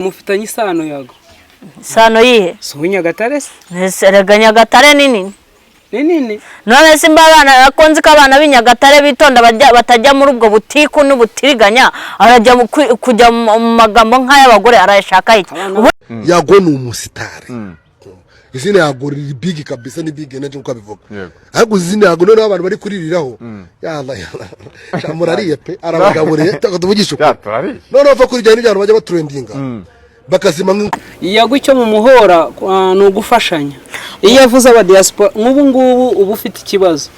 Mufitanye isano, Yago? Isano yihe? Si uw'Inyagatare se? Ese erega Nyagatare ni nini. Ni nini. None se mba abana ko nzi ko abana b'Inyagatare bitonda, batajya muri ubwo butiku n'ubutiriganya, arajya kujya mu magambo nk'ay'abagore arayashaka iki? Yago ni umusitari. Izina Yago riri big kabisa, ni big energy nkuko abivuga. Ariko izina Yago noneho abantu bari kuririraho, yalla yalla. Sha, murariye pe, arabagaburiye, tuvugisha ukuri. Turariye. Noneho bava kuri ibyo n'ibyo bajya batrendinga bakazima Yago icyo mu muhora ni ugufashanya. Iyo avuze aba diaspora nk'ubu ngubu uba ufite ikibazo,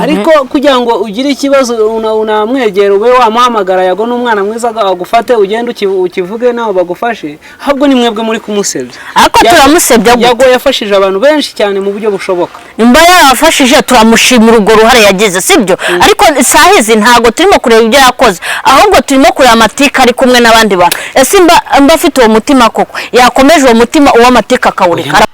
ariko kugira ngo ugire ikibazo unamwegera ube wamuhamagara, Yago ni umwana mwiza, agufate ugende ukivuge nawe bagufashe. Ahubwo ni mwebwe muri kumusebya. Ariko turamusebya gute? Yago yafashije abantu benshi cyane mu buryo bushoboka. Nimba yarabafashije, turamushimira urwo ruhare yagize, sibyo? Ariko isaha izi ntabwo turimo kureba ibyo yakoze, ahubwo turimo kureba amatika ari kumwe n'abandi bantu. Ese mba afite uwo mutima koko, yakomeje uwo mutima uw'amatika akawureka?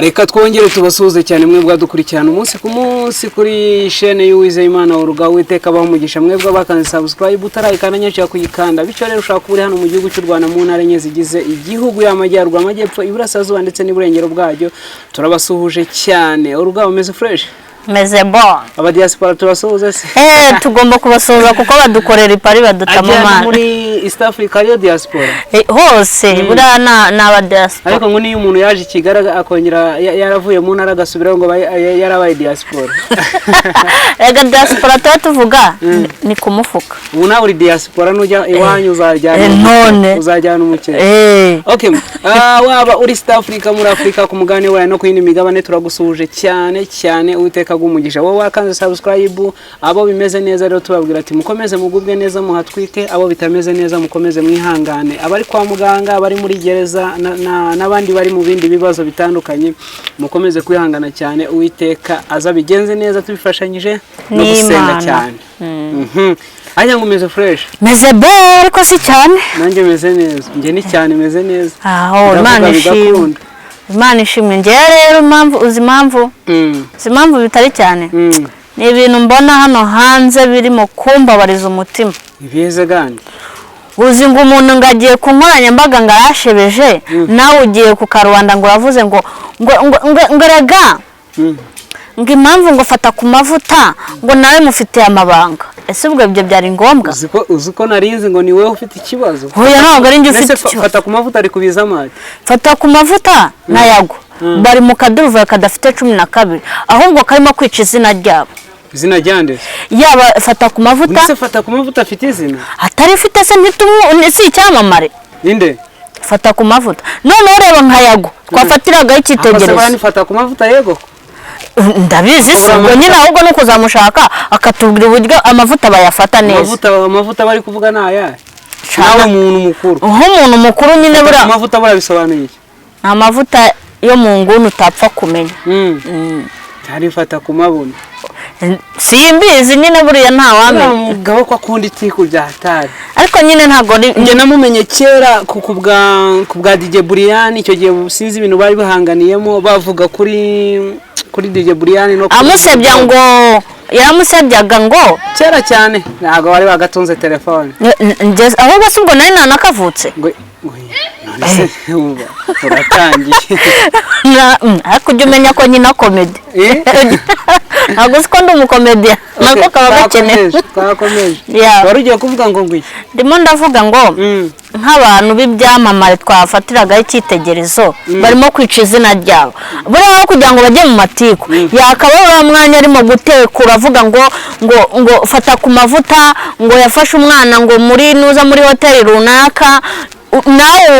Reka twongere tubasuhuze cyane mwebwe dukurikirana umunsi ku munsi kuri shene y'Uwizeyimana Uruga. Witeka abaho umugisha mwebwe abakanze subscribe, utarayikanda nyacyo kuyikanda. Bityo rero ushobora kuba uri hano mu gihugu cy'u Rwanda, mu ntara enye zigize igihugu, y'amajyaruguru, amajyepfo, iburasirazuba ndetse n'iburengero bwaryo, turabasuhuje cyane. Uruga, umeze fresh? Meze bon. Aba diaspora tubasuhuze se? Tugomba kubasuhuza kuko badukorera ipari, badutamo Ajya no amana. muri East Africa ariyo diaspora. Hose buriya ni aba diaspora. Ariko ngo niyo umuntu yaje i Kigali akongera yaravuye mu ntara agasubirayo, ngo yarabaye diaspora. Rega diaspora tuba tuvuga ni ku mufuka. Ubu nawe uri diaspora, nujya iwanyu uzajyana None. uzajyana umukene. Okay, waba uri East Africa, muri Africa, ku mugabane wayo no ku yindi migabane, turagusuhuje cyane cyane. Uwiteka umugisha wowe wakanze subscribe. Abo bimeze neza rero tubabwira ati mukomeze mugubwe neza, muhatwike. Abo bitameze neza, mukomeze mwihangane. Abari kwa muganga, abari muri gereza n'abandi bari mu bindi bibazo bitandukanye, mukomeze kwihangana cyane. Uwiteka azabigenze neza tubifashanyije no gusenga N'Imana. cyane. Hanyuma ngo umeze fresh? Meze bon, ariko si cyane. Nanjye meze neza, njye ni cyane meze neza. Aho. Ndavuga Imana ishimwe. bigakunda. Imana ishimwe. Njyewe rero impamvu, uzi impamvu? Uzi impamvu bitari cyane? Ni ibintu mbona hano hanze birimo kumbabariza umutima. Ibize gandi? Uzi ngo umuntu ngo agiye ku nkoranyambaga ngo arashebeje, nawe ugiye ku karubanda ngo uravuze ngo rega ngo impamvu ngo fata ku mavuta ngo nawe mufitiye amabanga. Ese ubwo ibyo byari ngombwa? Uzi ko narinzi ngo ni wowe ufite ikibazo. Oya, ntabwo ari njye ufite Mbese ikibazo. Fata ku mavuta ari kubiza amazi. Fata ku mavuta na Yago bari mu kaduruvayo kadafite 12, ahubwo karimo kwica izina ryabo. Izina ryande? Yaba fata ku mavuta. Mbese fata ku mavuta afite izina? Atari ufite se ntitumu si icyamamare? Ninde? Fata ku mavuta. Noneho reba nka Yago twafatiragaho Akose icyitegererezo. Ni fata ku mavuta, yego. Ndabizi si Ubura ubwo amavuta. nyine, ahubwo ni ukuzamushaka akatubwira uburyo amavuta bayafata neza. Amavuta bari kuvuga ni ayahe? Cana. Nawe umuntu mukuru. Nk'umuntu mukuru nyine buriya. Amavuta buriya bisobanuye iki? Ni amavuta yo mu nguni utapfa kumenya. Cyari fata ku mabuno. Simbizi nyine, buriya ntawamenya. Uriya mugabo ko akunda itiku bya hatari. Ariko nyine ntabwo ari Njye namumenye kera ku bwa DJ Brian. Icyo gihe sinzi ibintu bari bahanganiyemo, bavuga kuri DJ Brian no kuri Amusebya ngo yaramusebyaga ngo Kera cyane, ntabwo bari bagatunze telefone. Ahubwo si ubwo nari nanakavutse. Ngo none se wumva turatangiye. Ariko ujya umenya ko nyina comedy. Eh? Ntabwo uzi ko ndi umukomediya, nako kaba gakenewe. Twakomeje, twakomeje. Yeah. Wari ugiye kuvuga ngo iki? Ndimo ndavuga ngo nk'abantu b'ibyamamare twafatiragaho icyitegererezo barimo kwica izina ryabo. Buriya aho kugira ngo bajye mu matiku, yakaba uriya mwanya arimo gutekura avuga ngo fata ku mavuta ngo yafashe umwana ngo muri nuza muri hoteli runaka. Nawe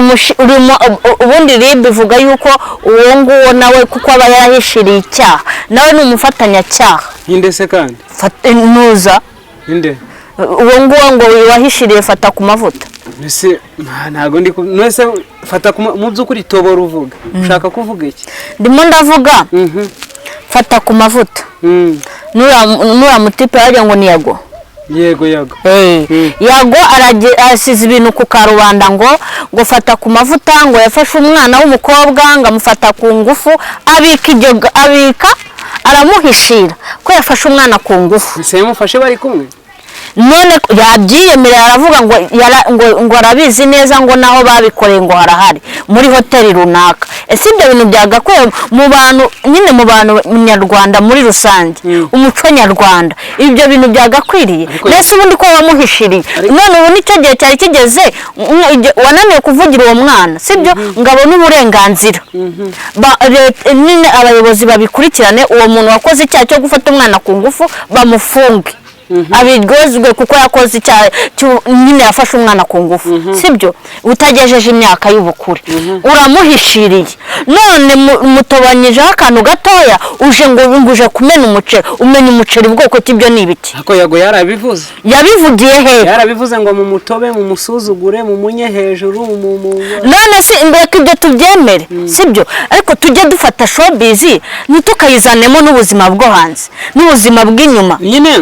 ubundi RIB ivuga yuko uwo nguwo nawe, kuko aba yarahishiriye icyaha, nawe ni umufatanyacyaha. Ninde se kandi? Nuza. Ninde? Uwo nguwo ngo wahishiriye fata ku mavuta. Mbese ntabwo ndi none fata mu by'ukuri tobora uvuga, ushaka kuvuga iki? Ndimo ndavuga fata ku mavuta nuriya mutipe wagira ngo ni Yago. Yego, Yago. Yago asize ibintu ku karubanda ngo fata ku mavuta ngo yafashe umwana w'umukobwa ngo amufata ku ngufu, abika ibyo, abika aramuhishira ko yafashe umwana ku ngufu. Ese yamufashe bari kumwe? None yabyiyemerera, aravuga ngo ngo arabizi neza, ngo naho babikoreye ngo harahari muri hoteli runaka. Ese ibyo bintu byagakwiye mu bantu nyine, mu bantu nyarwanda muri rusange, umuco nyarwanda, ibyo bintu byagakwiriye? Mbese ubundi ko wamuhishiriye, none ubu nicyo gihe cyari kigeze, wananiwe kuvugira uwo mwana, sibyo, ngo abone uburenganzira. Nyine abayobozi babikurikirane, uwo muntu wakoze icyaha cyo gufata umwana ku ngufu bamufunge, abiryozwe, kuko yakoze icyaha nyine, yafashe umwana ku ngufu, sibyo, utagejeje imyaka y'ubukure. Uramuhishiriye, none mutobanyijeho akantu gatoya, uje ngo uje kumena umuceri. Umenya umuceri bwoko ki? Ibyo ni ibiki? Ariko Yago yarabivuze. Yabivugiye he? Yarabivuze ngo mumutobe, mumusuzugure, mumunye hejuru, None se reka ibyo tubyemere, sibyo, ariko tujye dufata showbiz ntitukayizanemo n'ubuzima bwo hanze n'ubuzima bw'inyuma. Nyine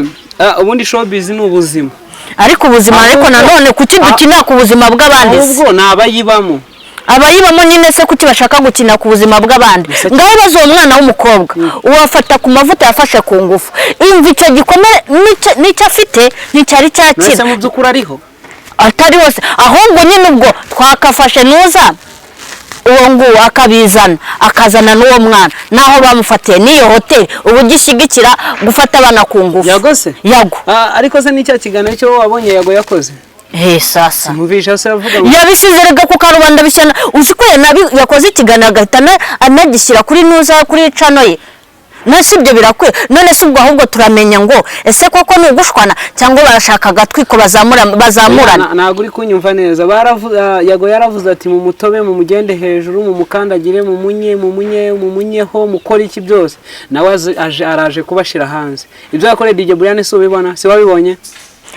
ubundi showbiz ni ubuzima. Ariko ubuzima, ariko nanone kuki dukinira ku buzima bw'abandi se? Ahubwo ni abayibamo. Abayibamo nyine se kuki bashaka gukina ku buzima bw'abandi? Ngaho baza uwo mwana w'umukobwa uwafata ku mavuta yafashe ku ngufu, imva icyo gikomere n'icyo afite nticyari Mbese cyakira. mu by'ukuri ariho? Atari hose, ahubwo nyine ubwo twakafashe nuza uwo nguwo akabizana, akazana n'uwo mwana n'aho bamufatiye n'iyo hoteli, ubu gishyigikira gufata abana ku ngufu. Yago se? Yago. Ariko se n'icya kiganiro cyo wabonye Yago yakoze? He sasa? Mubisha se avuga ngo Yabisize rega ku karubanda bishyana. Uzi ko yakoze ikiganiro agahita anagishyira kuri nuza, kuri channel ye? None si ibyo birakwiye? None si ubwo ahubwo turamenya ngo ese koko ni ugushwana cyangwa barashaka agatwiko bazamura bazamurana? Ntabwo uri kunyumva neza. Yago yaravuze ati mu mutobe, mu mugende hejuru, mu mukandagire, mu munye, mu munye, mu munyeho, mukore iki byose. Nawe araje kubashira hanze ibyo yakoreye DJ Brian. Si ubibona? Si wabibonye?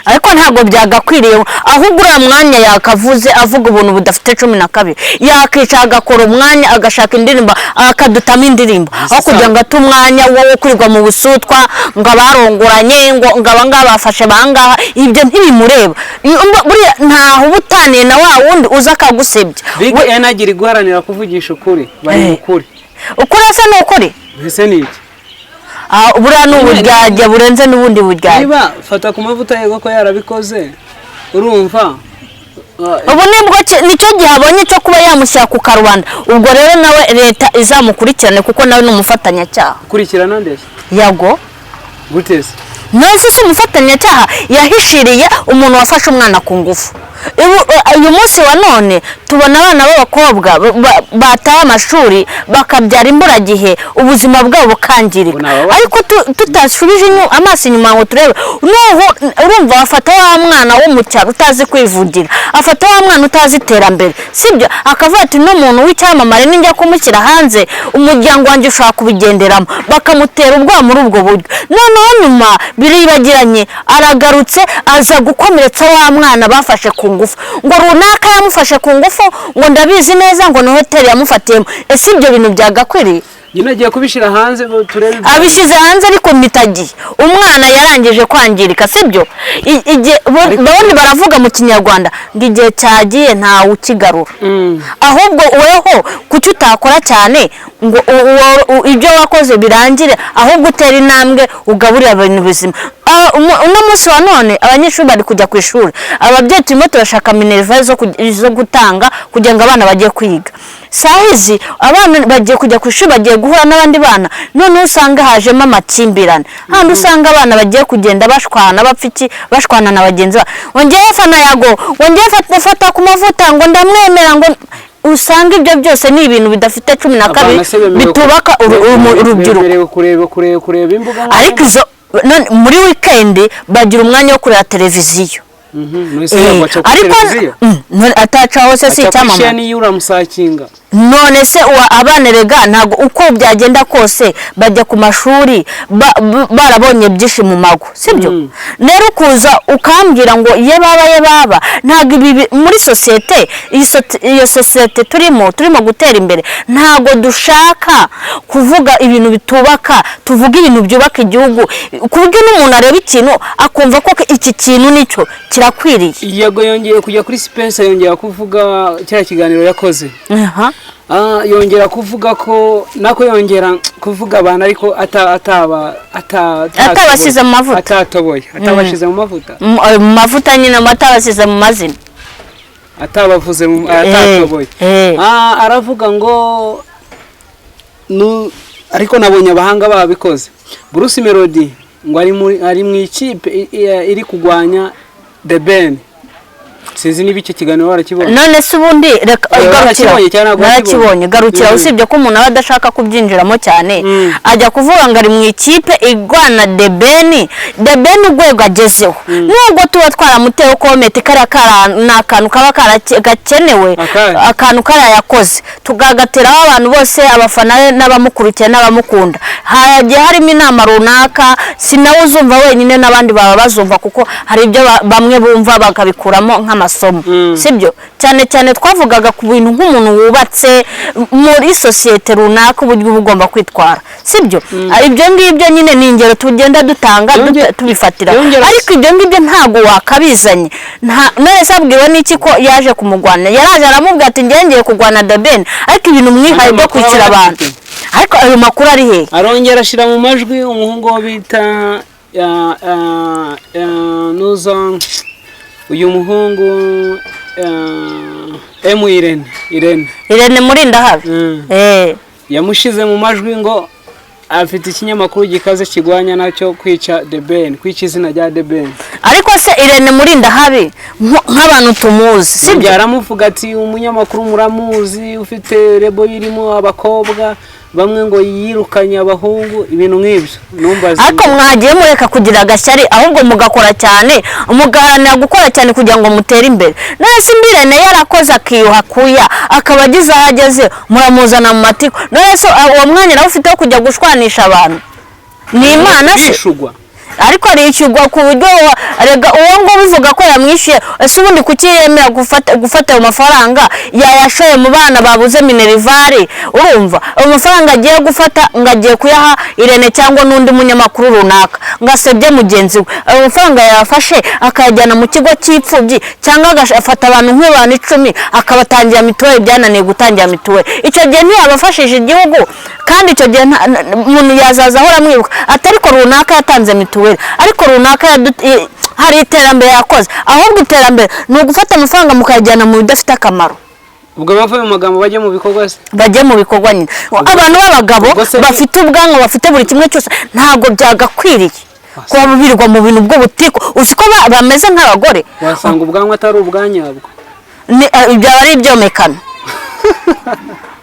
Ariko ntabwo byagakwiriye. Ahubwo uriya mwanya yakavuze avuga ubuntu budafite 12, yakicara agakora umwanya, agashaka indirimbo, akadutamo indirimbo, aho kugira ngo ate umwanya wo kwirirwa mu busutwa, ngo abarongoranye, ngo abangaba bafashe bangaha. Ibyo ntibimureba. Buriya ntaho uba utaniye na wa wundi uza akagusebya. Big Energy iri guharanira kuvugisha ukuri, bari mu kuri. Ukuri ese ni ukuri? Mbese ni iki? Buriya ni uburyarya burenze n'ubundi buryarya. Niba fata ku mavuta yego ko yarabikoze, urumva Ubu nibwo nicyo gihe abonye cyo kuba yamushyira ku karubanda. Ubwo rero nawe leta izamukurikirane, kuko nawe ni umufatanyacyaha. Kurikirana ndetse? Yago. Gute se? None se umufatanyacyaha yahishiriye umuntu wafashe umwana ku ngufu. Uyu munsi wa none tubona abana b'abakobwa bataye amashuri, bakabyara imburagihe, ubuzima bwabo bukangirika. Ubu ni aba- Ariko tutasubije amaso inyuma ngo turebe nuhu, urumva afata wa mwana wo mu cyaro utazi kwivugira, afata wa mwana utazi iterambere, sibyo, akavuga ati n'umuntu w'icyamamare ninjya kumushyira hanze umuryango wanjye ushobora kubigenderamo, bakamutera ubwoba muri ubwo buryo. Noneho nyuma biribagiranye, aragarutse aza gukomeretsa wa mwana bafashe ku ngufu, ngo runaka yamufashe ku ngufu, ngo ndabizi neza, ngo ni hoteli yamufatiyemo. Ese ibyo bintu byagakwiriye? Nyine agiye kubishyira hanze turebe Abishyize hanze, ariko mpitagiye umwana yarangije kwangirika, sibyo? Ubundi baravuga mu Kinyarwanda ngo igihe cyagiye ntawe ukigarura. Ahubwo weho kuki utakora cyane ngo ibyo wakoze birangire, ahubwo utera intambwe ugaburira ibintu bizima? Uno munsi wa none abanyeshuri bari kujya ku ishuri, ababyeyi turimo turashaka minerval zo gutanga kugira ngo abana bajye kwiga. Saa hizi abana bagiye kujya ku ishuri, bagiye guhura n'abandi bana, noneho usanga hajemo amakimbirane, handi usanga abana bagiye kugenda bashwana, bapfa iki, bashwana na bagenzi babo, ngo ngewe fana Yago, ngo ngewe fata ku mavuta, ngo ndamwemera, ngo usanga ibyo byose ni ibintu bidafite 12 Abana se bemerewe bitubaka urubyiruko. Bemerewe kureba imbuga Ariko izo none muri weekend bagira umwanya wo kureba televiziyo. None se Yago aca kuri Ariko televiziyo? None atacaho se si Aca kuri icyamamare? chaîne yiwe, uramusakinga. None se abana rega ntabwo uko byagenda kose bajya ku mashuri barabonye byinshi mu mago, sibyo? Rero kuza ukambwira ngo ye baba, ye baba, ntabwo ibi muri sosiyete, iyo sosiyete turimo gutera imbere, ntabwo dushaka kuvuga ibintu bitubaka, tuvuga ibintu byubaka igihugu, ku buryo n'umuntu areba ikintu akumva ko iki kintu nicyo kirakwiriye. Yago yongeye kujya kuri Space, yongera kuvuga cya kiganiro yakoze. Yongera kuvuga ko nako yongera kuvuga abantu, ariko ataba Atabasize mu mavuta. Atatoboye, atabashize mu mavuta. Mu mavuta nyine, atabasize mu mazina. Atabavuze atatoboye. Aravuga ngo ariko nabonye abahanga babikoze. Bruce Melody ngo ari mu ikipe iri kugwanya The Ben. Sinzi niba icyo kiganiro warakibonye. None se ubundi reka garukira. Warakibonye cyangwa ntabwo wakibonye? Narakibonye, garukira. Usibye ko umuntu aba adashaka kubyinjiramo cyane, ajya kuvuga ngo ari mu ikipe igwana The Ben. The Ben urwego agezeho, nubwo tuba twaramuteye comment, kariya ni akantu kaba gakenewe. Akahe? Akantu kariya yakoze tukagateraho abantu bose, abafana be n'abamukurikiye n'abamukunda. Hagiye harimo inama runaka, si nawe uzumva wenyine, n'abandi baba bazumva, kuko hari ibyo bamwe bumva bakabikuramo nk'amasomo, sibyo? Cyane cyane twavugaga ku bintu nk'umuntu wubatse muri sosiyete runaka, uburyo uba ugomba kwitwara, sibyo? Ibyo ngibyo nyine ni ingero tugenda dutanga, tubifatira. Ariko ibyo ngibyo ntabwo wakabizanye. None se abwiwe n'iki ko yaje kumugwana? Yaraje aramubwira ati ngiye ngiye kugwana The Ben, ariko ibintu mwihaye byo Amakuru kwicira aba abantu. ayafite. Ariko ayo makuru ari hehe? Arongera ashyira mu majwi umuhungu wo bita ya nuza, uyu muhungu ya, M Irene, Irene. Irene Murindahabi. Yamushize mu majwi ngo afite ikinyamakuru gikaze kigwanya nacyo kwica The Ben, kwica izina rya The Ben. Ariko se Irene Murindahabi nk'abantu tumuzi, sibyo? Aramuvuga ati umunyamakuru muramuzi ufite label irimo abakobwa bamwe, ngo yirukanye abahungu, ibintu nk'ibyo numva. Ariko mwagiye mureka kugira agashyari, ahubwo mugakora cyane, mugaharanira gukora cyane kugira ngo mutere imbere. None se Irene yarakoze akiyuha kuya, akaba agize aho ageze, muramuzana mu matiku. None se uwo mwanya nawe ufite wo kujya gushwanisha abantu ni Imana se? Bishugwa. Ariko arishyurwa ku buryo rega uwo nguwo ubivuga ko yamwishyuye, ese ubundi kuki yemera gufata ayo mafaranga yayashoye mu bana babuze minerval? Urumva ayo mafaranga agiye gufata ngo agiye kuyaha Irene cyangwa n'undi munyamakuru runaka ngo asebye mugenzi we, ayo mafaranga yayafashe akayajyana mu kigo cy'imfubyi, cyangwa agafata abantu nk'abantu 10 akabatangira mituweli, byananiye gutangira mituweli. Icyo gihe ntiyabafashije igihugu? Kandi icyo gihe umuntu yazaza ahora amwibuka ati ariko runaka yatanze mituweli, ariko runaka hari iterambere yakoze. Ahubwo iterambere ni ugufata amafaranga mukayajyana mu bidafite akamaro. Ubwo bava mu magambo bajye mu bikorwa se? Bajye mu bikorwa nyine, abantu b'abagabo Ubwo se bafite ubwanwa, bafite buri kimwe cyose. Ntabwo byagakwiriye kuba birirwa mu bintu bw'ubutiku. Uzi ko bameze nk'abagore. Wasanga ubwanwa atari ubwanyabwo. Byaba ari ibyomekano.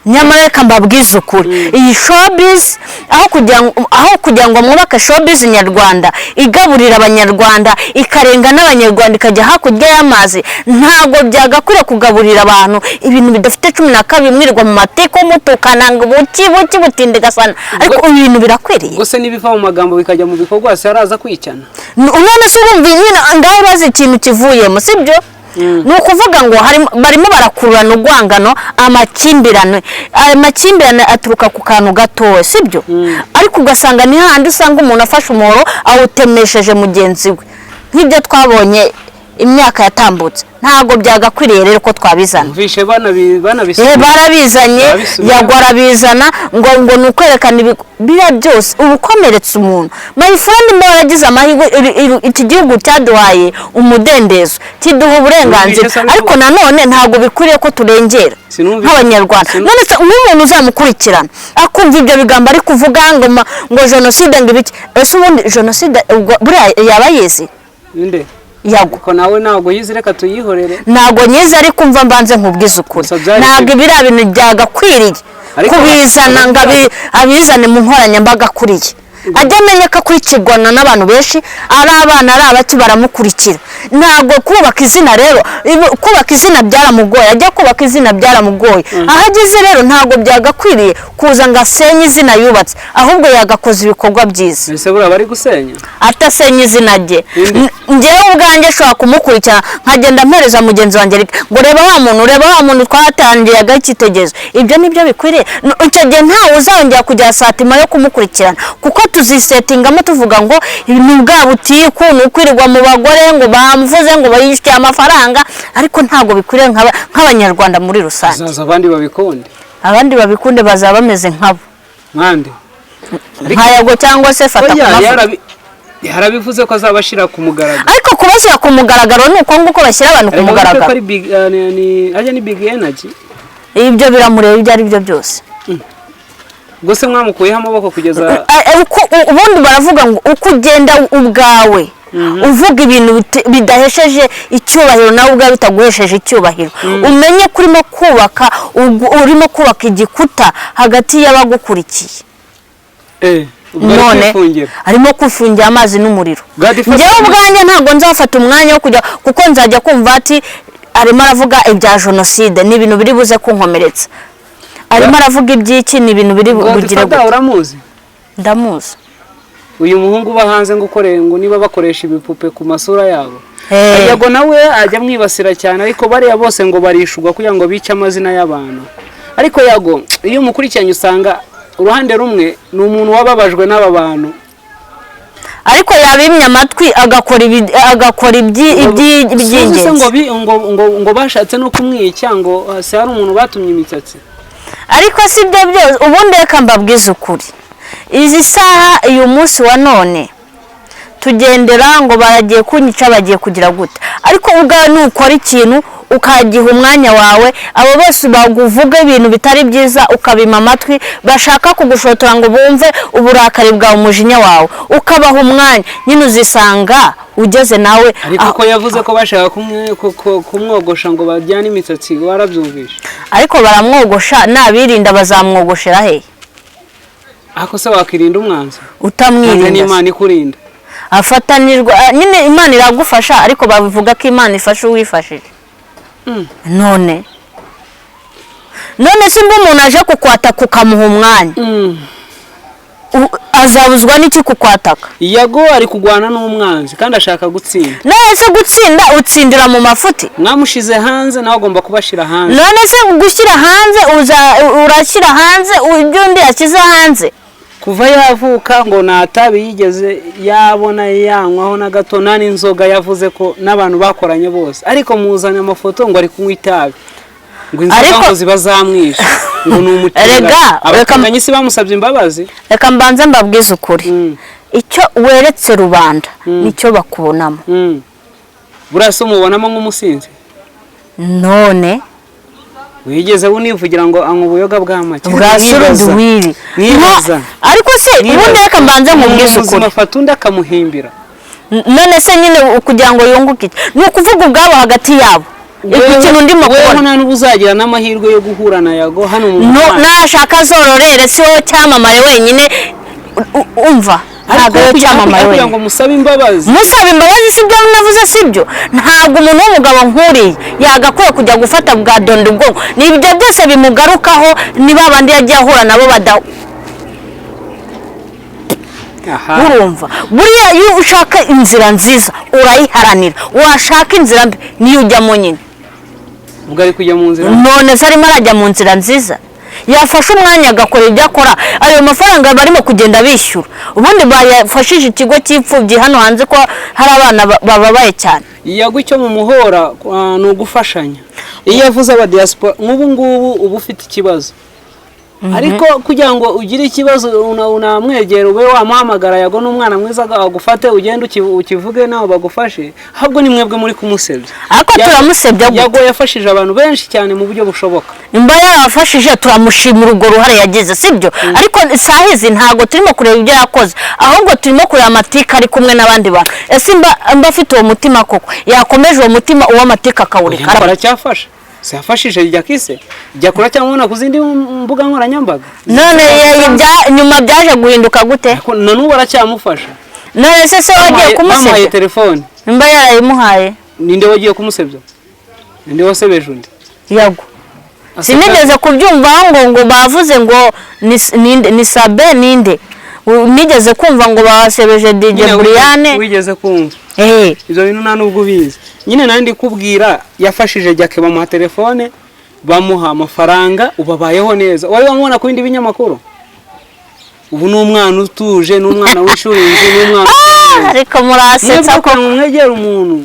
Nyamara reka mbabwize ukuri, iyi showbiz, aho kugira ngo mwubake showbiz nyarwanda igaburira Abanyarwanda, ikarenga n'Abanyarwanda, ikajya hakurya y'amazi, ntabwo byagakwiriye kugaburira abantu ibintu bidafite 12, mwirirwa mu mateko mutukana ngo buki buki butinde gasana. Ariko ibi bintu birakwiriye? Gusa nibiva mu magambo bikajya mu bikorwa se araza kwicana? None se urumva nyine ngaho urazi ikintu kivuyemo, sibyo? Ni ukuvuga ngo barimo barakururana urwangano, amakimbirane. Ayo makimbirane aturuka ku kantu gatoya, sibyo? Ariko ugasanga ni hahandi usanga umuntu afashe umuhoro awutemesheje mugenzi we, nk'ibyo twabonye imyaka yatambutse. Ntabwo byagakwiriye rero ko twabizana. Mvishe banabisubiye. Barabizanye. Barabisubiye. Yagwa arabizana ngo ni ukwerekana biriya byose uba ukomeretsa umuntu. My friend, mba waragize amahirwe, iki gihugu cyaduhaye umudendezo, kiduha uburenganzira. Numvise se Ariko nanone ntabwo bikwiriye ko turengera nk'Abanyarwanda. None se nk'umuntu uzamukurikirana akumva ibyo bigambo ari kuvuga ngo ngo jenoside, ngo ibiki, ese ubundi jenoside ubwo buriya yaba yizi? Ninde? Yago. Ko nawe ntabwo yize, reka tuyihorere. Ntabwo nyizi, ariko umva mbanze nkubwize ukuri. Gusa byari Ntabwo biriya bintu byagakwiriye Ariko kubizana ngo abizane mu nkoranyambaga kuriye. Ajya amenya ko akurikirwana n'abantu benshi, ari abana, ari abaki, baramukurikira. Ntabwo kubaka izina rero, kubaka izina byaramugoye, ajya kubaka izina byaramugoye. Aho ageze rero ntabwo byagakwiriye kuza ngo asenye izina yubatse, ahubwo yagakoze ibikorwa byiza. Ese buriya bari gusenya? Atasenya izina rye. Inde? Njyewe ubwanjye nshobora kumukurikirana nkagenda mpereza mugenzi wanjye ngo reba wa muntu, reba wa muntu twatangiraga icyitegererezo. Ibyo nibyo bikwiriye. Icyo gihe ntawe uzongera kugira sentiment yo kumukurikirana, kuko tuzisetingamo tuvuga ngo ni bwa butiku, ni ukwirirwa mu bagore, ngo bamuvuze ngo bayishyuye amafaranga. Ariko ntabwo bikwiriye nk'Abanyarwanda muri rusange. Hazaza abandi babikunde. Abandi babikunde bazaba bameze nkabo. Nkande? Nka Yago cyangwa se Fata ku Oya, Mavuta. Yarabivuze ko azabashyira ku mugaragaro. Ariko kubashyira ku mugaragaro ni uko nguko bashyira abantu ku Ariko wibuke ko mugaragaro. ari big, ni big energy. Ibyo biramureba ibyo ari byo byose. Ubwo se mwamukuyeho amaboko kugeza Ubundi baravuga ngo uko ugenda ubwawe uvuga ibintu bidahesheje icyubahiro, nawe ubwawe bitaguhesheje icyubahiro, umenye ko urimo kubaka urimo kubaka igikuta hagati y'abagukurikiye. Ubwo ari None kwifungira. arimo kwifungira amazi n'umuriro. Godfather- Njyewe ubwanjye ntabwo nzafata umwanya wo kujya, kuko nzajya kumva ati arimo aravuga ibya jenoside, ni ibintu biri buze kunkomeretsa, arimo aravuga iby'iki, ni ibintu biri bugire Godfather gute. Uramuzi? Ndamuzi. Uyu muhungu uba hanze ngo ukore ngo niba bakoresha ibipupe ku masura yabo. Yago nawe ajya amwibasira cyane, ariko bariya bose ngo barishurwa kugira ngo bice amazina y'abantu. Ariko Yago iyo umukurikiranye usanga uruhande rumwe ni umuntu wababajwe n'aba bantu. Ariko yabimye amatwi agakora Sinzi se ngo iby'ingenzi. Ngo bashatse no kumwica, ngo se hari umuntu batumye imisatsi. Ariko si ibyo byose. Ubundi reka mbabwize ukuri, izi saha, uyu munsi wa none, tugendera ngo baragiye kunyica, bagiye kugira gute, ariko ubwawe nukora ikintu ukagiha umwanya wawe, abo bose baguvuga ibintu bitari byiza ukabima amatwi, bashaka kugushotora ngo bumve uburakari bwawe, umujinya wawe, ukabaha umwanya nyine, uzisanga ugeze nawe Ariko ko yavuze ko bashaka kumwogosha ngo bajyane imisatsi, warabyumvishe? Ariko baramwogosha, nabirinda bazamwogoshera hehe? Ariko se wakirinda umwanzi? Utamwirinda se. N'Imana ikurinda. Afatanirwa nyine, Imana iragufasha, ariko bavuga ko Imana ifasha uwifashije. None se ubwo umuntu aje kukwataka ukamuha umwanya, azabuzwa n'iki kukwataka? Yago ari kurwana n'umwanzi kandi ashaka gutsinda. None se gutsinda utsindira mu mafuti? Mwamushize hanze, nawe agomba kubashyira hanze. None se gushyira hanze, urashyira hanze ibyo undi yashyize hanze? Kuva yavuka ngo nta tabi yigeze yabona yanywaho na gato, nta n'inzoga. Yavuze ko n'abantu bakoranye bose, ariko muzanye amafoto ngo ari kunywa itabi, ngo inzoga ngo ziba zamwishe, ngo ni umutinganyi. Erega, Abatinganyi si bamusabye imbabazi? Reka mbanze mbabwize ukuri. Icyo weretse rubanda nicyo bakubonamo. Buriya se umubonamo nk'umusinzi? None Wigeze univugira ngo anywa ubuyoga bwa make. Bwa suruduwiri. Mwibaza. Ariko se ubundi reka mbanze nkubwize Umuntu ukuri. muzima afata undi akamuhimbira. None se nyine kugira ngo yunguke iki? Ni ukuvuga ubwabo hagati yabo ikintu ndimo Wewe kubona. nta n'ubu uzagira n'amahirwe yo guhura na Yago hano mu No, muhanda. nashaka azororere, si wowe cyamamare wenyine. Umva, ntabwo Ariko wowe cyamamare kugira wenyine. ngo musabe imbabazi. Musaba imbabazi si byo navuze, si byo. Ntabwo umuntu w'umugabo nk'uriya yagakwiye kujya gufata bwa donda ubwonko. Ni ibyo byose bimugarukaho, ni ba bandi yagiye ahura nabo bada Urumva, buriya iyo ushaka inzira nziza urayiharanira, washaka inzira mbi niyo ujyamo nyine. Ubwo ari kujya mu nzira. None se arimo arajya mu nzira nziza? Yafashe umwanya agakora ibyo akora, ayo mafaranga barimo kugenda bishyura ubundi bayafashije ikigo cy'imfubyi hano hanze, ko hari abana bababaye cyane. Yago icyo mu muhora ni ugufashanya. Iyo avuze aba diaspora nk'ubu ngubu uba ufite ikibazo, ariko kugira ngo ugire ikibazo unamwegera ube wamuhamagara, Yago n'umwana mwiza, agufate ugende ukivuge nawe bagufashe. Ahubwo ni mwebwe muri kumusebya. Ariko turamusebya gute? Yago yafashije abantu benshi cyane mu buryo bushoboka. Nimba yarabafashije turamushimira urwo ruhare yagize, sibyo? Ariko isaha izi ntabwo turimo kureba ibyo yakoze, ahubwo turimo kureba amatika ari kumwe n'abandi bantu. Ese mba afite uwo mutima koko, yakomeje uwo mutima uw'amatika akawureka? Ariko aracyafasha. Se yafashije Jakise Jakura cyangwa ku zindi mbuga nkoranyambaga? None nyuma byaje guhinduka gute? Ariko na n'ubu aracyamufasha. None se wagiye Bamuhaye kumusebya? telefone. Nimba yarayimuhaye. Ninde wagiye kumusebya? Ninde wasebeje undi? Yago sinigeze kubyumva ngo bavuze ngo ninde, ni Sabe, ninde? Nigeze kumva ngo basebeje DJ Nyine Briane. Wigeze kumva Eh. Ibyo bintu nta nubwo ubizi nyine. Nari ndi kubwira, yafashije Jake, bamuha telefone, bamuha amafaranga, ubu abayeho neza. Wari wamubona ku bindi binyamakuru? Ubu ni umwana utuje, ni umwana w'ishuri, ni umwana Ariko murasetsa. Mwebwe ukuntu mwegera umuntu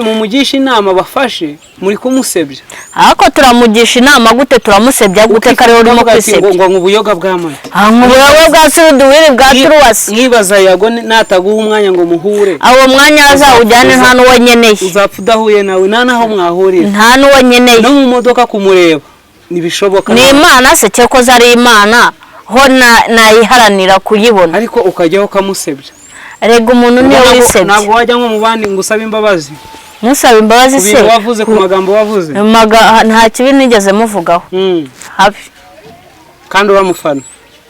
mumugisha inama bafashe, muri kumusebya. Ariko turamugisha inama gute? Turamusebya gute ko ariwe urimo Ukavuga ati ngo kwisebya? Ngo ubuyoga bw'amata. Ah, ngo ubuyoga bwa suruduwiri bwa turuwasi. Mwibaza Yago nataguha umwanya ngo muhure. Awo mwanya azawujyane, nta n'uwo nkeneye. Uzapfa udahuye nawe, nta n'aho mwahurira. Nta n'uwo nkeneye. No mu modoka kumureba ntibishoboka. Ni Imana se? Cyakoze ari Imana ho nayiharanira kuyibona. Ariko ukajyaho ukamusebya. Rega umuntu niwe wisebye. Ntabwo wajya nko mu bandi ngo usabe imbabazi Ntusaba imbabazi ku se? bintu wavuze, ku magambo wavuze? Nta kibi nigeze muvugaho. Habi. Kandi uramufana.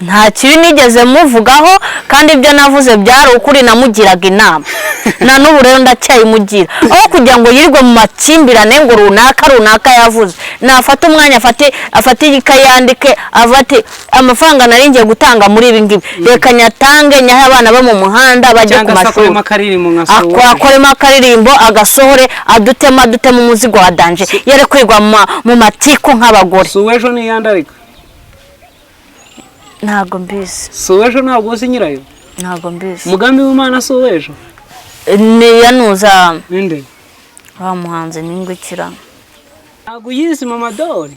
Nta kibi nigeze muvugaho, kandi ibyo navuze byari ukuri. Namugiraga inama, na n'ubu rero ndacyayimugira. Aho kugira ngo yirirwe mu makimbirane ngo runaka runaka yavuze, nafate umwanya, afate ikayi yandike, afate amafaranga nari ngiye gutanga muri ibi ngibi, reka nyatange nyahe abana bo mu muhanda bajye ku Cyangwa se mashuri. akoremo akaririmbo nka Sowa. Akoremo akaririmbo, agasohore, adutemo umuzigo wa danger, yere kwigwa mu matiku nk'abagore. Si uw'ejo niyandarika. Ntabwo mbizi. Si uw'ejo, ntabwo uzi nyirayo? Ntabwo mbizi. Umugambi w'Imana si uw'ejo. Niyanuza. Ninde? Wa muhanzi ningukira. Ntabwo uyizi, Mama Dori?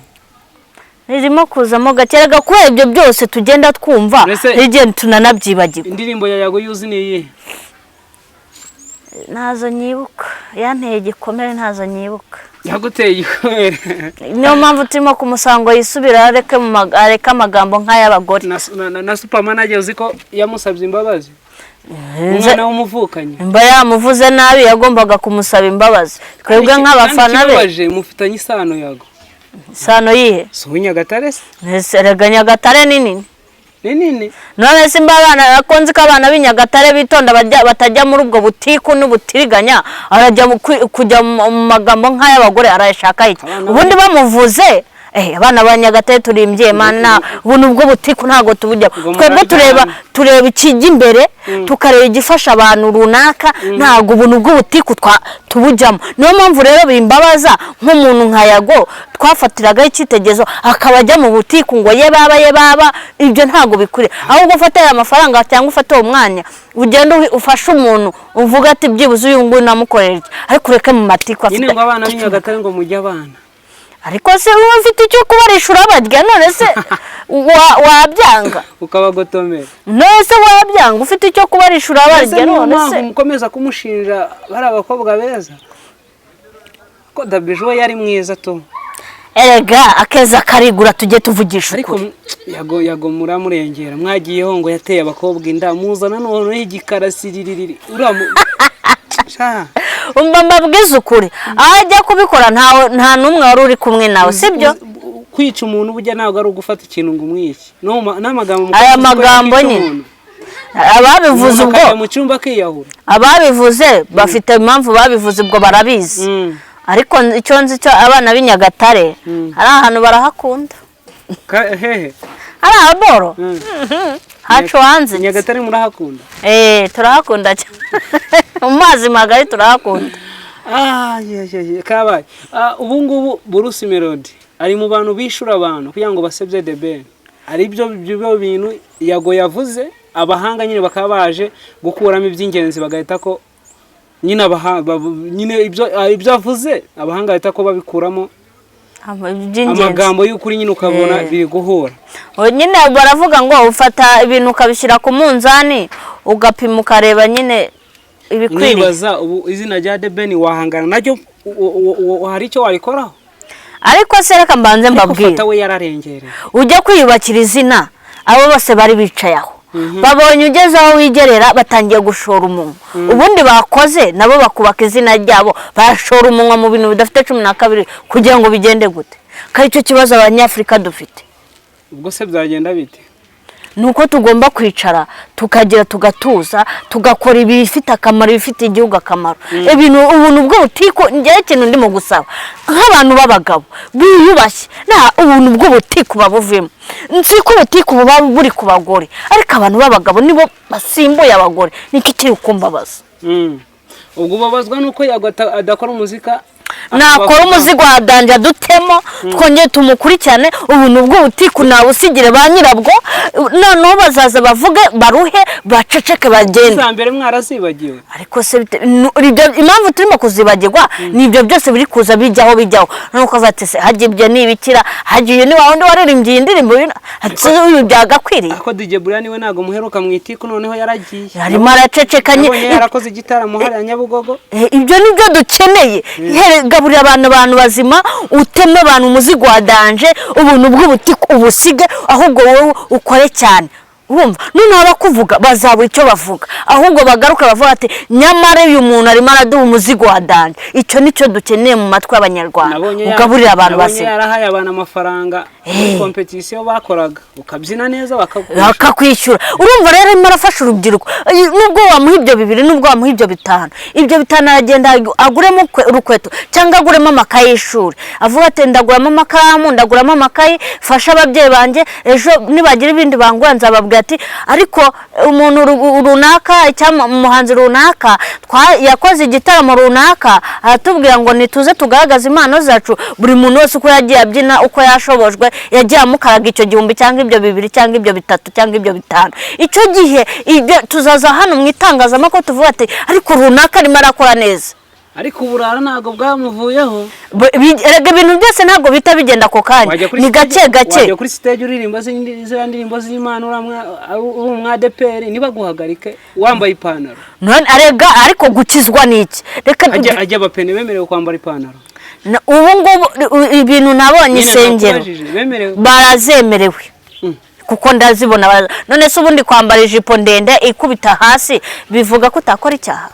Ririmo kuzamo gake. Erega kubera ibyo byose tugenda twumva, n'igihe tunanabyibagirwa. Indirimbo ya Yago yuzi ni iyihe? Ntazo nyibuka, yanteye igikomere, ntazo nyibuka. Yaguteye igikomere. Niyo mpamvu turimo kumusaba ngo yisubire, areke amagambo nk'ay'abagore. Na Superman uzi ko yamusabye imbabazi, umwana w'umuvukanyi? Mba yamuvuze nabi, yagombaga kumusaba imbabazi. Twebwe nk'abafana Kandi be. ikibabaje, mufitanye isano, Yago. Isano yihe? Si uw'Inyagatare se? Ese erega Nyagatare ni nini. Ni nini. None se mba abana ko nzi ko abana b'Inyagatare bitonda, batajya muri ubwo butiku n'ubutiriganya, arajya kujya mu magambo nk'ay'abagore arayashaka iki? Abana Ubundi bamuvuze, abana ba Nyagatare turimbye mana, ubu nubwo butiku ntabwo tubujya. Ngo Twebwe muraryana. tureba ikijya imbere, tukareba igifasha abantu runaka, ntabwo ubuntu bw'ubutiku tubujyamo. Niyo mpamvu rero bimbabaza nk'umuntu nka Yago twafatiragaho icyitegererezo akaba ajya mu butiku ngo ye baba, ye baba. Ibyo ntabwo bikwiriye. Ahubwo ufate aya mafaranga cyangwa ufate uwo mwanya, ugende ufashe umuntu, uvuga ati byibuze uyu nguyu namukorera iki, ariko ureke mu matiku Nyine afite. ngo abana b'Inyagatare ngo mujye abana. Ariko se uba ufite icyo kubarisha urabarya? None se wabyanga? Ukabagotomera. None se wabyanga ufite icyo kubarisha Ese urabarya? niyo None mpamvu se mukomeza kumushinja bari abakobwa beza, ko Dabijou we yari mwiza tu? Erega akeza karigura, tujye tuvugisha Ariko ukuri. Yago muramurengera. Mwagiyeho ngo yateye abakobwa inda, muzana noneho igikara siririri uramu sha. Umva mbabwize ukuri, aho ajya kubikora nta n'umwe wari uri kumwe nawe, sibyo? Kwica umuntu burya ntabwo ari ugufata ikintu ngo umwice. No n'amagambo Aya mukoresha magambo kwica nyine. umuntu. Ababivuze Umuntu ubwo akajya mu cyumba akiyahura. Ababivuze bafite impamvu babivuze, ubwo barabizi. Ariko icyo nzi cyo, abana b'i Nyagatare hari ahantu barahakunda. Hehe? Hari ahaboro hacu hanze. Nyagatare murahakunda? Eh, turahakunda cyane, mu mazi magari turahakunda. Ah, ye, ye, ye, kabaye. Ah, ubu ngubu Bruce Melody ari mu bantu bishura abantu kugira ngo basebye The Ben. Ari byo bintu Yago yavuze, abahanga nyine bakaba baje gukuramo iby'ingenzi, bagahita ko nyine nyine ibyo avuze, abahanga bahita ko babikuramo Iby'ingenzi. amagambo y'ukuri nyine, ukabona biri guhura. Oh, nyine baravuga ngo ufata ibintu ukabishyira ku munzani, ugapima, ukareba nyine ibikwiriye. Mwibaza ubu izina rya The Ben wahangana naryo, hari icyo warikoraho? Ariko se reka mbanze Ariko mbabwire. Fata we yararengereye. Ujya kwiyubakira izina, abo bose bari bicaye aho babonye ugeze aho wigerera, batangiye gushora umunwa. Ubundi bakoze nabo bakubaka izina ryabo, bashora umunwa mu bintu bidafite 12 kugira ngo bigende gute? Ko aricyo kibazo Abanyafurika dufite. Ubwo se byagenda bite? Ni uko tugomba kwicara, tukagira, tugatuza, tugakora ibifite akamaro, ibifitiye igihugu akamaro. Ibintu ubuntu bw'ubutiku, njyewe ikintu ndimo gusaba nk'abantu b'abagabo biyubashye, nta ubuntu bw'ubutiku babuvemo. Nzi ko ubutiku buba buri ku bagore, ariko abantu b'abagabo nibo basimbuye abagore, nicyo kiri kumbabaza. Ubwo ubabazwa nuko Yago adakora umuzika? Nakora umuzigo wa danger dutemo, twongere tumukurikirane. Ubuntu bw'ubutiku nabusigire ba nyirabwo. Noneho bazaza bavuge, baruhe, baceceke, bagende. Za mbere mwarazibagiwe. Ariko se impamvu turimo kuzibagirwa ni ibyo byose biri kuza bijyaho bijyaho, nuko bati: "Se hajya ibyo ni ibikira? Hajya uyu ni wa wundi waririmbye iyi ndirimbo? Uyu byagakwiriye?" Ariko DJ Brian we ntabwo muheruka mu itiku, noneho yaragiye. Arimo aracecekanye. Nabonye yarakoze igitaramo hariya Nyabugogo. Ibyo ni byo dukeneye. Gaburira abantu bazima, uteme abantu umuzigo wa danger, ubuntu bw'ubutiku ubusige, ahubwo wowe ukore cyane. Urumva, noneho abakuvuga bazabura icyo bavuga, ahubwo bagaruka bavuga ati: "Nyamara uyu muntu arimo araduha umuzigo wa danger." Icyo nicyo dukeneye mu matwi y'Abanyarwanda. Ugaburira abantu Nabonye bazima. yarahaye abantu amafaranga muri competition bakoraga, ukabyina neza bakakwishyura. Bakakwishyura. Urumva rero arimo arafasha urubyiruko. Nubwo wamuha ibyo bibiri, nubwo wamuha ibyo bitanu, ibyo bitanu aragenda aguremo urukweto cyangwa aguremo amakayi y'ishuri, avuga ati: "Ndaguramo amakaramu, ndaguramo amakayi, fasha ababyeyi banjye. Ejo nibagira ibindi bangura nzababwira ati ariko umuntu runaka cyangwa umuhanzi runaka yakoze igitaramo runaka, aratubwira ngo nituze tugaragaze impano zacu." Buri muntu wese uko yagiye abyina, uko yashobojwe, yagiye amukaraga icyo gihumbi cyangwa ibyo bibiri cyangwa ibyo bitatu cyangwa ibyo bitanu. Icyo gihe ibyo tuzaza hano mu itangazamakuru tuvuga ati: "Ariko runaka arimo arakora neza." Ariko uburara ntabwo bwamuvuyeho. Erega ibintu byose ntabwo bihita bigenda ako kanya. Wajya kuri Ni gake gake. Wajya kuri stage uririmba ziriya ndirimbo z'Imana, uri umwadeperi, ntibaguhagarike wambaye ipantaro. None arega, ariko gukizwa ni iki? Reka. Ajya abapene bemerewe kwambara ipantaro? Ubu ngubu ibintu nabonye Nyine insengero nakubajije, bemerewe? Barazemerewe kuko ndazibona. None se ubundi kwambara ijipo ndende ikubita hasi bivuga ko utakora icyaha?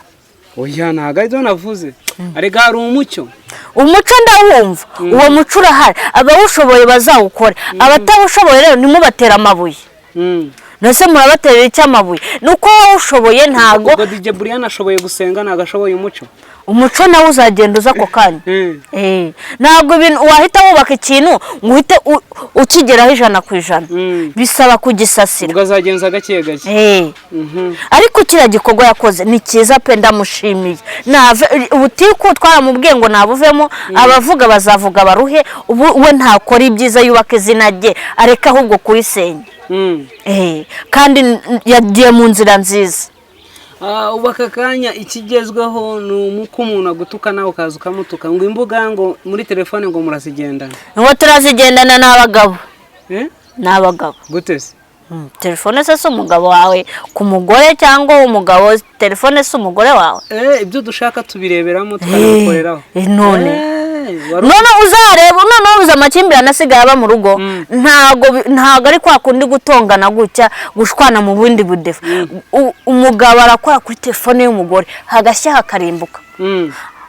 Oya, ntabwo aribyo navuze. Arega hari umucyo. Umuco ndawumva, uwo muco urahari, abawushoboye bazawukore, abatawushoboye rero ntimubatere amabuye. Mbese murabaterera icyo amabuye? Ni uko wowe ushoboye ntago. Ubwo DJ Brian ashoboye gusenga, ntabwo ashoboye umuco. Umuco nawe uzagenda uza ako kanya. Ntabwo ibintu wahita wubaka ikintu ngo uhite ukigeraho 100%. Bisaba kugisasira. Ubwo azagenza gake gake. Ariko kiriya gikorwa yakoze ni cyiza pe, ndamushimiye. Ubutiku twaramubwiye ngo nabuvemo, abavuga bazavuga baruhe. Ubu we ntakora ibyiza, yubaka izina rye, areke ahubwo kurisenya. Kandi yagiye mu nzira nziza. Ubu aka kanya ikigezweho ni uko umuntu agutuka nawe ukaza ukamutuka, ngo imbuga ngo muri telefone ngo murazigendana. Ngo turazigendana n'abagabo. Eh? Ni abagabo. Gute se? Telefone se si umugabo wawe ku mugore, cyangwa umugabo telefone si umugore wawe? Ibyo dushaka tubireberamo, tukanabikoreraho. None Wari none uzareba noneho uzi amakimbirane asigaye aba mu rugo, ntago ari kwa kundi gutongana gutya, gushwana mu bundi budefa. Umugabo arakora kuri telefone y'umugore hagashya hakarimbuka.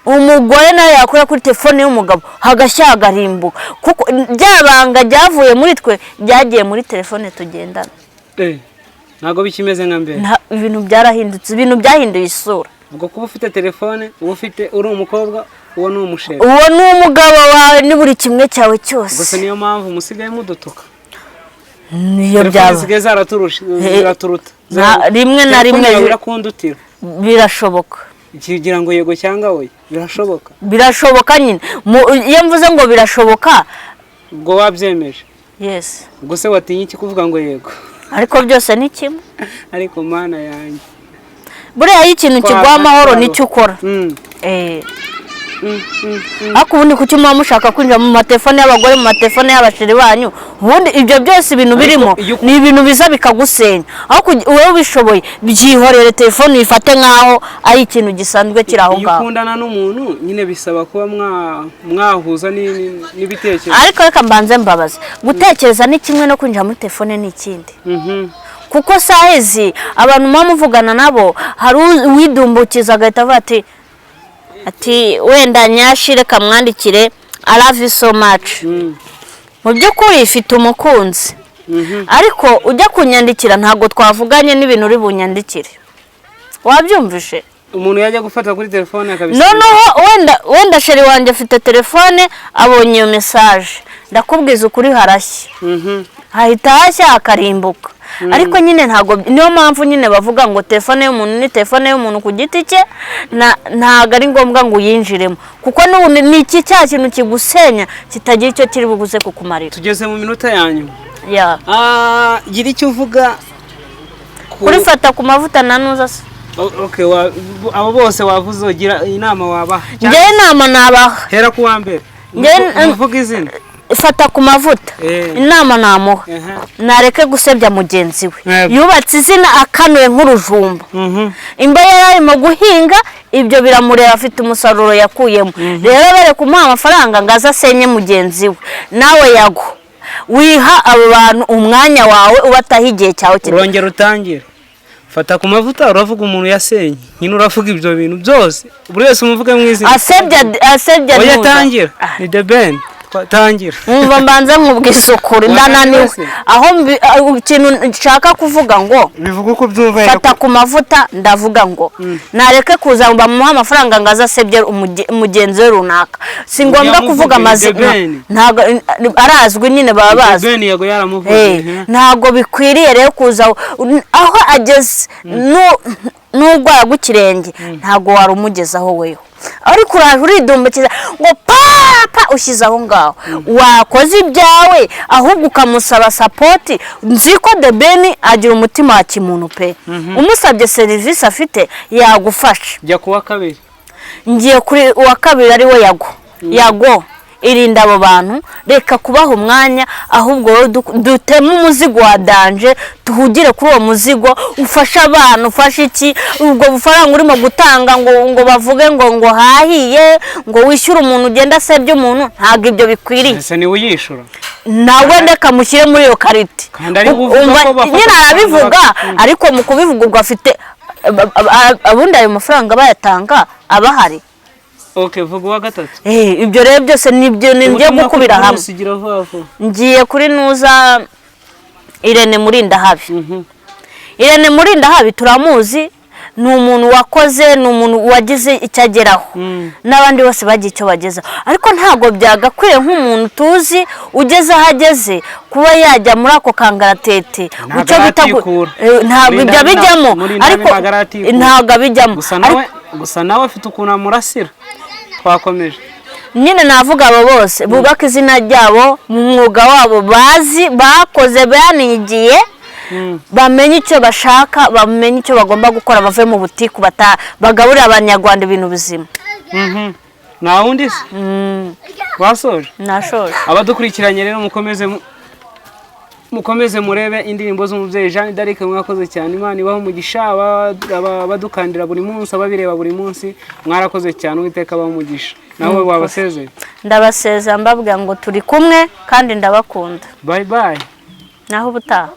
Umugore nawe yakora kuri telefone y'umugabo hagashya hagarimbuka, kuko rya banga ryavuye muri twe ryagiye muri telefone tugendana. Ntago bikimeze nka mbere. Ibintu byarahindutse, ibintu byahinduye isura. Ubwo kuba ufite telefone, uba ufite uri umukobwa, uwo ni umusheri. Uwo ni umugabo wawe, ni buri kimwe cyawe cyose. Gusa niyo mpamvu musigaye mudutuka. Niyo Telefone byaba. zisigaye zaraturusha, ziraturuta. Rimwe na Telefone rimwe yawe irakundutira. Birashoboka. Kigira ngo yego cyangwa oya, birashoboka. Birashoboka nyine. Iyo mvuze ngo birashoboka. Ubwo wabyemeje. Yes. Ubwo se watinye iki kuvuga ngo yego? Ariko byose ni kimwe. Ariko Mana yanjye. Buriya iyo ikintu kiguha amahoro nicyo ukora. Ariko ubundi kuki muba mushaka kwinjira mu matelefone y'abagore, mu matelefone y'abasheri banyu? Ubundi ibyo byose ibintu birimo ni ibintu biza bikagusenya. Aho wowe ubishoboye byihorere, telefone uyifate nk'aho ari ikintu gisanzwe kiri aho Iyo ngaho. ukundana n'umuntu nyine bisaba kuba mwahuza n'ibitekerezo. Ariko reka mbanze mbabaze: gutekereza ni kimwe no kwinjira muri telefone ni ikindi. Kuko saha izi abantu muba muvugana nabo, hari uwidumbukiza agahita avuga ati wenda nyashi reka mwandikire "I love you so much." Mu by'ukuri ifite umukunzi, ariko ujya kunyandikira ntabwo twavuganye n'ibintu uri bunyandikire, wabyumvishe? Umuntu yajya gufata kuri telefone akabisiga. Noneho wenda chéri wanjye afite telefone, abonye iyo message, ndakubwiza ukuri harashya. Hahita hashya hakarimbuka. Ariko nyine ntabwo, niyo mpamvu nyine bavuga ngo telefone y'umuntu ni telefone y'umuntu ku giti cye, ntabwo ari ngombwa ngo uyinjiremo, kuko n'ubu ni iki cya kintu kigusenya kitagira icyo kiri buguze kukumarira. Tugeze mu minota ya nyuma. Ya. Gira icyo uvuga kuri Fata ku Mavuta na Nuza se. Okay, abo bose wavuze, ugira inama wabaha? Njyewe inama nabaha, Hera ku wa mbere. Uvuga izina. Fata ku Mavuta, inama namuha, nareke gusebya mugenzi we. Yubatse izina akanuye nk'urujumba. Imba yari arimo guhinga, ibyo biramureba, afite umusaruro yakuyemo. Rero bere kumuha amafaranga ngo aze asenye mugenzi we. Nawe Yago, wiha abo bantu umwanya wawe, ubataho igihe cyawe Urongera utangire. Fata ku Mavuta, uravuga umuntu yasenye nyine, uravuga ibyo bintu byose, buri wese umuvuge mu izina. Asebya Oya. Nuza. Tangira, ni The Ben. Tangira. Nkumva mbanza nkubwiza ukuri, ndananiwe. Wese. Aho ikintu nshaka kuvuga ngo Bivuga uko ubyumva. Fata ku Mavuta, ndavuga ngo nareke kuza ngo bamuhe amafaranga ngo aze asebye mugenzi we runaka. Si ngombwa Yamuvuge, kuvuga ni amazina. The Ben. Ntabwo arazwi nyine, baba The bazi. Ben, yego, yaramuvuze. Ntabwo bikwiriye rero kuza aho ageze n'urwara rw'ikirenge, ntabwo wari umugezaho weho, ariko uraje uridumbakiza ngo papa ushyize aho ngaho. Wakoze ibyawe, ahubwo ukamusaba support. Nzi ko The Ben agira umutima wa kimuntu pe, umusabye serivisi afite yagufasha. Jya kuwa kabiri. Ngiye kuri uwa kabiri, ari we Yago. Yago, irinda abo bantu, reka kubaha umwanya, ahubwo wowe duteme umuzigo wa danger, tuhugire kuri uwo muzigo, ufashe abana, ufashe iki. Ubwo bufaranga urimo gutanga ngo bavuge ngo hahiye, ngo wishyure umuntu ugenda asebye umuntu, ntabwo ibyo bikwiriye. Ese niwe uyishura? Nawe ndeka mushyire muri iyo kariti. Kandi ari kuvuga ko bafata Nyine arabivuga, amafaranga. ariko mu kubivuga ubwo afite abundi ayo mafaranga bayatanga aba ahari. Okay, vuga uwa gatatu. Ibyo rero byose nibyo ngiye Ubutumwa gukubira kuri hamwe. Bruce, gira vuba vuba. Ngiye kuri Nuza, Irene Murindahabi. Irene Murindahabi turamuzi, ni umuntu wakoze, ni umuntu wagize icyo ageraho, n'abandi bose bagiye icyo bagezaho, ariko ntabwo byagakwiye nk'umuntu tuzi ugeze aho ageze kuba yajya muri ako kangaratete. Ntabwo Icyo bita aratikura. Ntabwo ibyo abijyamo, Murindahabi ariko ntabwo aratikura. ntabwo abijyamo. Gusa nawe, gusa nawe afite ukuntu amurasira. Twakomeje. Nyine navuga abo bose bubaka izina ryabo mu mwuga wabo bazi, bakoze, banigiye, bamenye icyo bashaka, bamenye icyo bagomba gukora, bave mu butiku, bagaburire Abanyarwanda ibintu bizima. Nta wundi se? Wasoje? Nashoje. Abadukurikiranye rero, mukomeze mukomeze murebe indirimbo z'umubyeyi Jeanne d'Arc. Mwakoze cyane, Imana ibaho umugisha. Abadukandira buri munsi, ababireba buri munsi, mwarakoze cyane, Uwiteka abahe umugisha. Nawe wabasezeye? Ndabasezera mbabwira ngo turi kumwe kandi ndabakunda. Bye bye. Naho ubutaha.